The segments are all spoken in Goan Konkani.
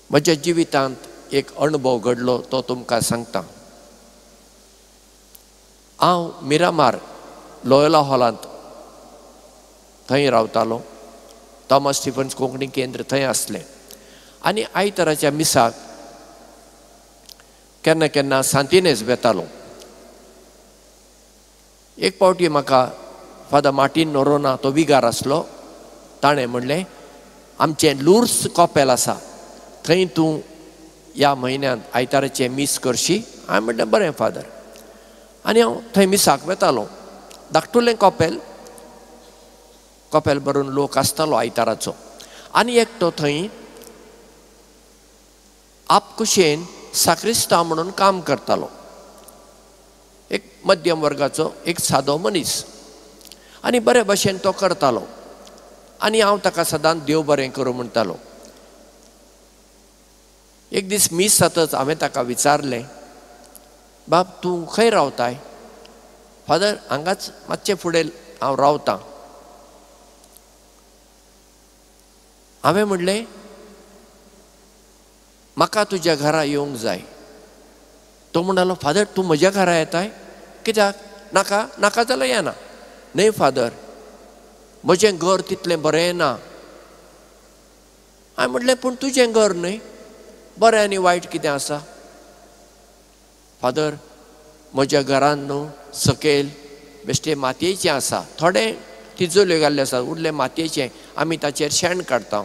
म्हज्या जिवितांत एक अणभव घडलो तो तुमकां सांगता. हांव मिरामार लोयोला हॉलांत थंय रावतालो. थॉमस स्टिफन्स कोंकणी केंद्र थंय आसलें आनी आयताराच्या मिसाक केन्ना केन्ना सांतिनेज वेतालो. एक पावटी म्हाका फादर मार्टीन नोरोना तो विगार आसलो, ताणें म्हणलें आमचें लुर्स कॉपेल आसा थंय तूं ह्या म्हयन्यांत आयताराचें मीस करशी. हांवें म्हणलें बरें फादर. आनी हांव थंय मिसाक वेतालो. धाकटुलें कॉपेल, कॉपेल भरून लोक आसतालो आयताराचो. आनी एकटो थंय आपकुशेन साक्रिस्तांव म्हणून काम करतालो, एक मध्यम वर्गाचो एक सादो मनीस, आनी बरे भशेन तो करतालो. आनी हांव ताका सदांच देव बरें करूं म्हणटालो. एक दीस मीस जातच हांवें ताका विचारलें, बाब तूं खंय रावताय? फादर हांगाच मातशें फुडें हांव रावतां. हांवें म्हणलें म्हाका तुज्या घरा येवंक जाय. तो म्हणटालो फादर तूं म्हज्या घरा येताय कित्याक? नाका नाका जाल्यार येना. न्हय फादर, म्हजें घर तितलें बरें ना. हांवें म्हणलें पूण तुजें घर न्हय, बरें आनी वायट कितें आसा? फादर म्हज्या घरान न्हू सकयल बेश्टें मातयेचें आसा, थोडें तिजोल्यो घाल्ल्यो आसा, उरलें मातयेचें, आमी ताचेर शेण काडटा.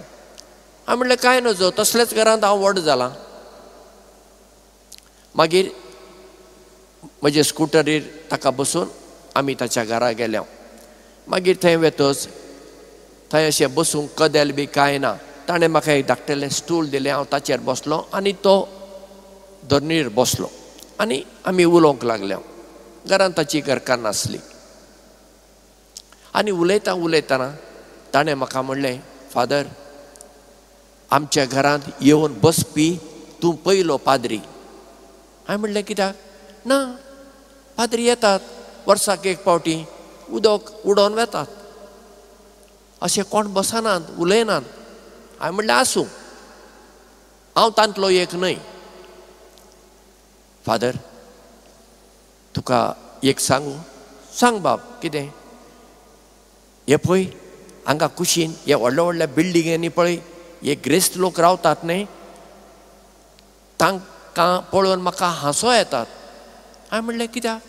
हांवें म्हणलें कांय नजो, तसलेच घरांत हांव व्हड जालां. मागीर म्हजे स्कुटरीर ताका बसून आमी ताच्या घरा गेले. मागीर थंय वेतच थंय अशें बसूंक कदेल बी कांय ना. ताणें म्हाका एक धाकटेलें स्टूल दिलें, हांव ताचेर बसलो आनी तो धरणीर बसलो आनी आमी उलोवंक लागले. घरांत ताची घरकान्न आसली आनी उलयता उलयतना ताणें म्हाका म्हणलें, फादर आमच्या घरांत येवन बसपी तूं पयलो पाद्री. हांवें म्हणलें कित्याक? ना, पाद्री येतात वर्साक एक पावटी, उदक उडोवन वेतात, अशें कोण बसनात उलयनात. हांवें म्हणलें आसूं, हांव तांतलो एक न्हय. फादर तुका एक सांगू? सांग बाब. कितें? हे पळय हांगा कुशीन हे व्हडल्या व्हडल्या बिल्डिंगांनी पळय हे ग्रेस्त लोक रावतात न्हय, तांकां पळोवन म्हाका हांसो येतात. हांवें म्हणलें कित्याक?